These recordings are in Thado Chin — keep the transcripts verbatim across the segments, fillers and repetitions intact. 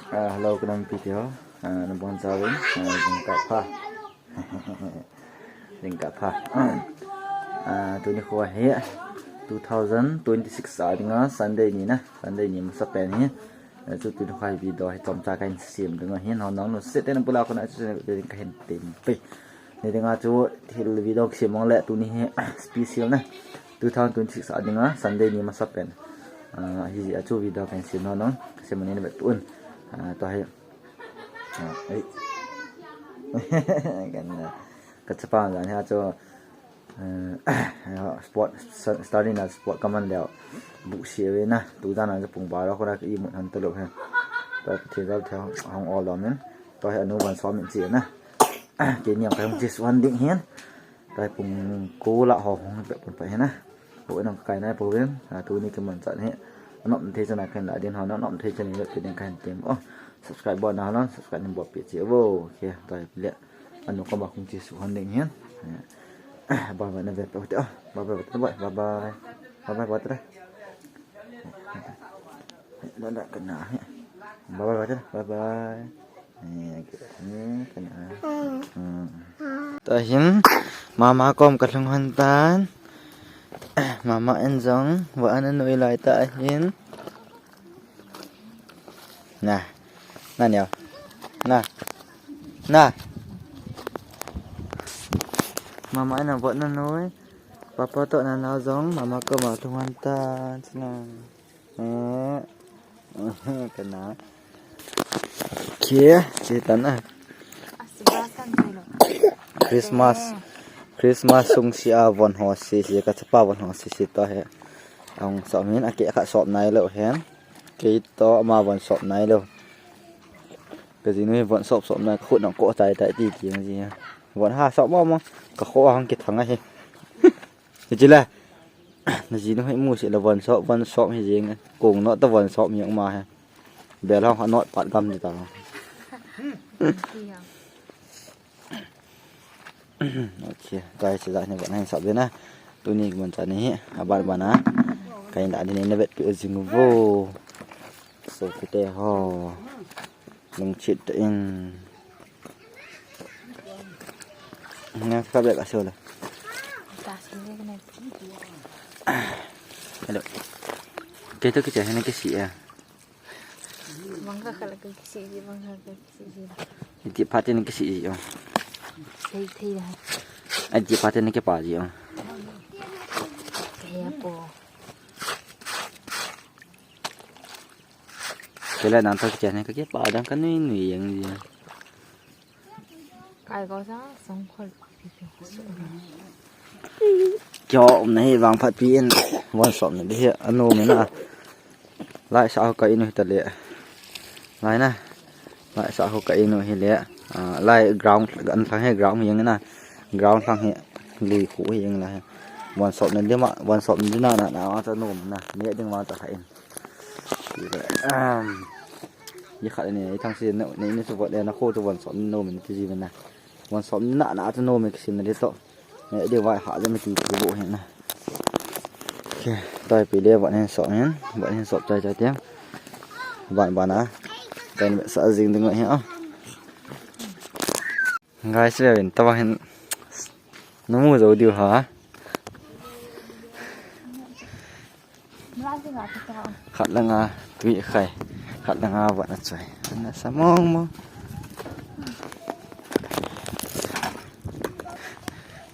Ah, hello, ka nam pi tio. Ah, na bon sa wen. Ah, jingkah pha. Jingkah pha. Ah, tuni kho hi two thousand twenty-six a dinga Sunday ni na. Sunday ni masa pen hi. Ah, chu tuni kho hi video hi chomcha kahin sem ding ahin, hon nang nu se te na bula kho na chu ka hin tem pe. Ni dinga chu thil video kisem mong le tuni hi special na. Two thousand twenty-six a dinga Sunday ni masa pen. Ah, hi jeh a chu video kahin sem nau nang. Kasem ni na vet un. Ah, tua hi. Ah, ei. Kan, ah, ka chapa jan hi a chu, eh, sport, sa-, study na sport kaman leo. Buhse ve na. Tujan a chu pung ba lo kho na ka imut han ta lo he. Tua thil gal thil hong ol lo min. Tua hi anu van som min chi na. Keini ang kayong jis wan ding hin. Tai pung ko la ho hong pe pun pa hin na. Ho nang kai nai po ven. Ah, tuni kimanchah ni. Anom thei chana kahin la din ho, anom thei chana le pe ding kahin tem. Oh, subscribe bol na ho, subscribe nin bol pe chi vo. Okay, tai le. Anu koma kong jis wan ding hin. Bye bye na ve pe. Oh, bye bye, bye bye. Bye bye. Bye bye, bye bye. Bye bye, bye bye. Bye bye. Eh, kita ni, kena. Hmm. Tahin, mama kom kalhung hon tan. Mama in jong, va ana nui lai tahin. Na. Na neo. Na. Na. Mama in va ana nui. Papa to na na jong, mama kom alhung hon tan. China. Eh. Kena. Khe, che tan a. Christmas. Christmas sung si a von ho si si, ka chapa von ho si si to he. Ahung som hin, akeh khat sop nai lou hen. Kei to ama von sop nai lou. Ka jinu hi von sop sop nai, khut nang ko tai tai ti ti ji. Von ha sop mo mo. Ka kho hang kithang a hi. Hiche le. Na jinu hi mu se le von sop, von sop hi jing. Kong no ta von sop mi ma he. Bel hong ha not pat gam di ta. Okay, guys, ja ni von hin sop de na. Tuni kimanchah ni hi. Aban bana. Kahin la di ni na vet pi jing vo. So, kite ho. Lungchit in. Nga ka bek aso la. Hello. Kei to kicha hena kisi a. Bang ka kala ka kisi ji, bang ka kisi ji. Iti pati ni kisi ji o. Thei, thei la. Iti pati ni kipa ji o. Thei apo. Kei la nang to kicha hena ka kipa dang ka nui nui jeng ji. Kai ko sa song khol. Kio um na hi vang phat pi in von sop na di hi anu mi na. Lai sa ho ka inu hi ta le. Lai na. Lai sa ho ka inu hi le. Ah, lai ground an thang hi ground hi jeng na. Ground thang hi lui khu hi jeng na hi. Von sop na di ma, von sop na di na na na ma ta nu na. Ne ding ma ta kha in. Um, ye khat ni thang si ne, ne, ne chu von, ne, na kho chu von sop ni nom ni ti ji na. Von sop ni na, na chu nom ni kisim na di to. Ne, di vai ha je mi ti ti bo hin na. Okay, tai pi le von hin sop hin, von hin sop chai chai tiang. Ban ban a. Kan sa jing ding hin a. Guys, ve vin, tawang hin namu jou diu ha. Khat langa tui khai, khat langa vat na choi. Ana sa mong mong.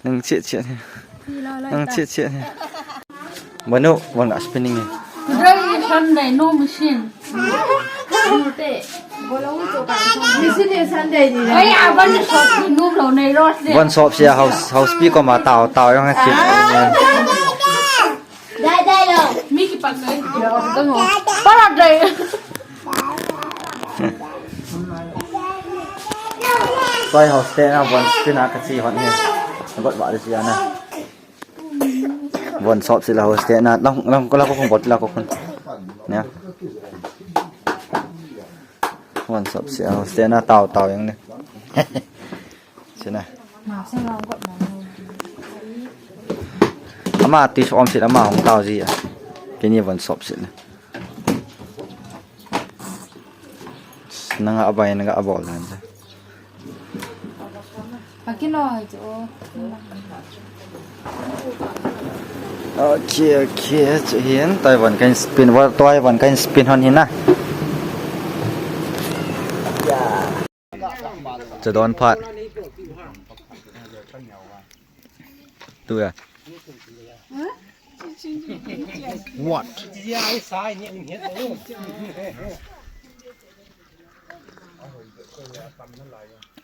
Nang chet chet. Nang chet chet. Manu, one got spinning. Today is Sunday, no machine. This is Sunday. Hey, I want to shop, no, no, no, no. One shop sia house, house pi ko ma tao, tao yong ha. Dai, dai lo. Mi ki pa kai. Para dai. Toy house te na one spin a ka chi hon ni. Got ba de sia na. Von sop si la house te na, lang, lang ko la ko kong bot la ko kong. Ne. Von sop si la house te na, tao, tao yang ne. Sina. Ama ti som si ama hong tao ji a. Kini von sop si la. Nanga abai, nanga abol dan. Akino hai chu. Okay, okay, chu hin Taiwan kan spin, wa Taiwan kan spin hon hin na. Cha don phat. Tu ya. What?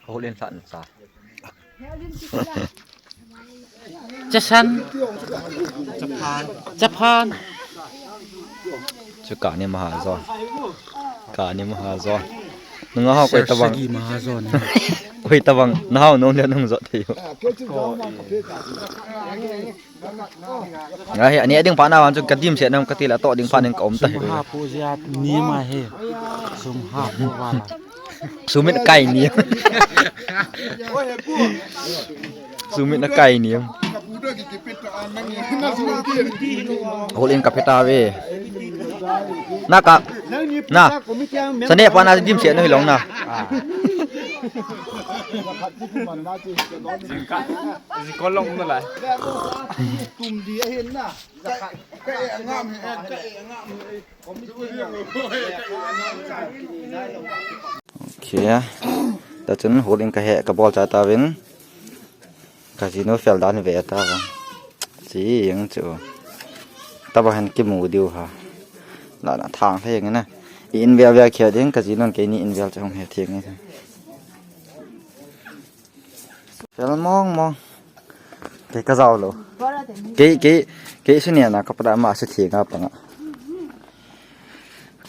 Hol in san sa. Chasan. Japan. Japan. Chu kani maha zon. Kani maha zon. Nunga ho koi tabang. Sagi maha zon. Koi tabang. Nahao nung le nung zot thei. Ngai, ani ding pa na wan chu ka dim se nam ka ti la to ding pa ning ka um ta hi. Sum ha pu zia ni ma he. Sum ha pu wa la. Sumit kai ni. Sumit na kai ni. Hol in ka peta ve. Na ka. Na. Sane pa na dim se no hilong na. Jingkah, jingkah long na lai. Okay. Ta chun hol in ka he ka bol cha ta vin. Ka jinu fel dan ve ta vang. Chi yang chu. Ta ba han ki mu diu ha. La na thang he yang na. I in vel vel khia ding ka jinun ke ni in vel cha hong he thiang ni. Fel mong mong. Kei ka jao lou. Kei, kei, kei su nia na ka pada ma su thi nga panga.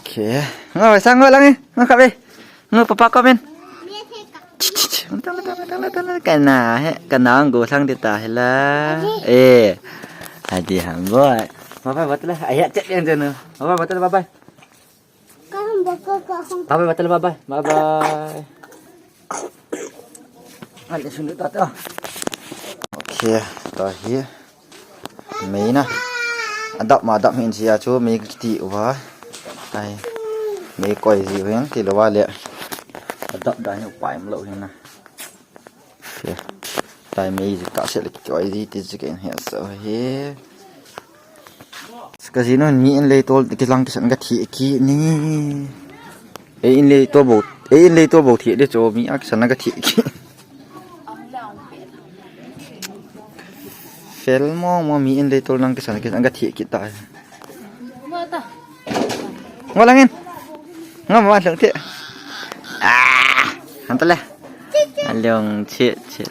Okay. Ngo sa ngo lang eh. Ngo ka be. Ngo papa ko men. Tang tang tang tang tang kana he kana ngo sang de ta he la. Eh. Adi ham boy. Bye bye batla. Ayah cek yang jenu. Bye bye batla bye bye. Bye bye, Batal, bye bye. Bye bye. Ani sunu tata. Okay, ta hi. Mei na. Adap ma adap hin sia chu mei kiti uva. Ai. Mei koi ji hin ti lo wa le. Adap da hin upai lo hin na. Okay. Tai mei ji ka se le koi ji ti ji ken he so he. Ka jinu mi in lei tol kilang kisan ka thi ki ni. E in lei tol bo, e in lei tol bo thi de cho mi a kisan ka thi ki. Fel mo mo mi in lei tol lang kisan kisan ka thi ki ta. Ngo lang in. Ngo ma lang thi. Ah, han ta le. Along che che.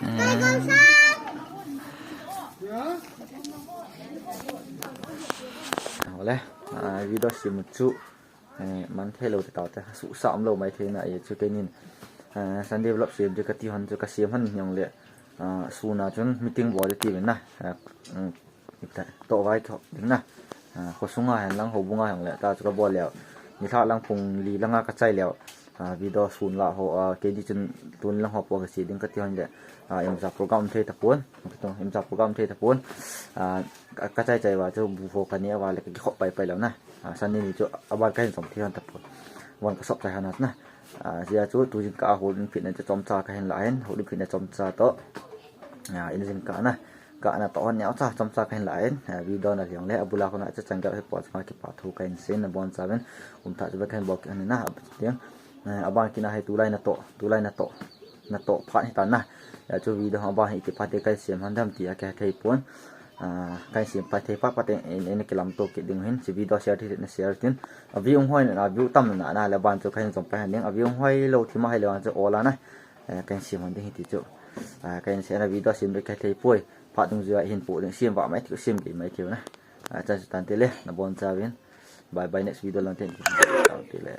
Hole, ah, video sim chu, eh, man thei lou te tau te, su sa um lou mai thei na, eh, chu keinin, ah, Sunday vlog sim chu ka ti hon chu ka sim hon hiong le, ah, suna chun meeting bol ti vin na, ah, um, ita, to vai tho ding na, ah, ko sunga hen lang ho bunga hiong le, ta chu ka bol leo, ni thla lang pung li langa ka chai leo, ah, video sun la ho, ah, keini chun tun lang ho po ka si ding ka ti hon le, ah, imsa program thei ta pon, ka to, imsa program thei ta pon, ah, Ka, ka chai chai va chu bu ho ka ne va le ka kikhop pai pai lou na. Ah, Sunday ni chu aban ka hin som thei hon ta pon. Von ka sop chai hon na. Ah, jia chu tu jingkah a hol in phitna chu chomcha ka hin la hin, hol in phitna chomcha to. Ah, in jingkah na. Ka na to hon neo cha chomcha ka hin la hin. Ah, video na liang le abula ko na cha chang ga he po cha ki pa thu ka hin sin na bon cha ven. Um tha chu ka hin bol ki hin na. Tiang. Eh, aban kina hi tulai na to, tulai na to, na to phat hi ta na. Ya chu video aban hi ki phat te kai siam han dam ti a ka thei pon. Ah, kai siam phat thei phat phat te en, en ki lam to ki ding hin, chi video share thi na share tin. A view hoi na, view tam na na le ban chu kai jom pai han ding. A view hoi lou thi ma hai le ban chu ola na. Eh, kai siam han ding hi ti chu. Ah, kai siam na video siam be kai thei poi. Phat dung ju a hin po ding siam va mai ti siam ki mai ti na. Ah, cha chu tan te le, na bon cha vin. Bye bye next video lang te. Tan te le.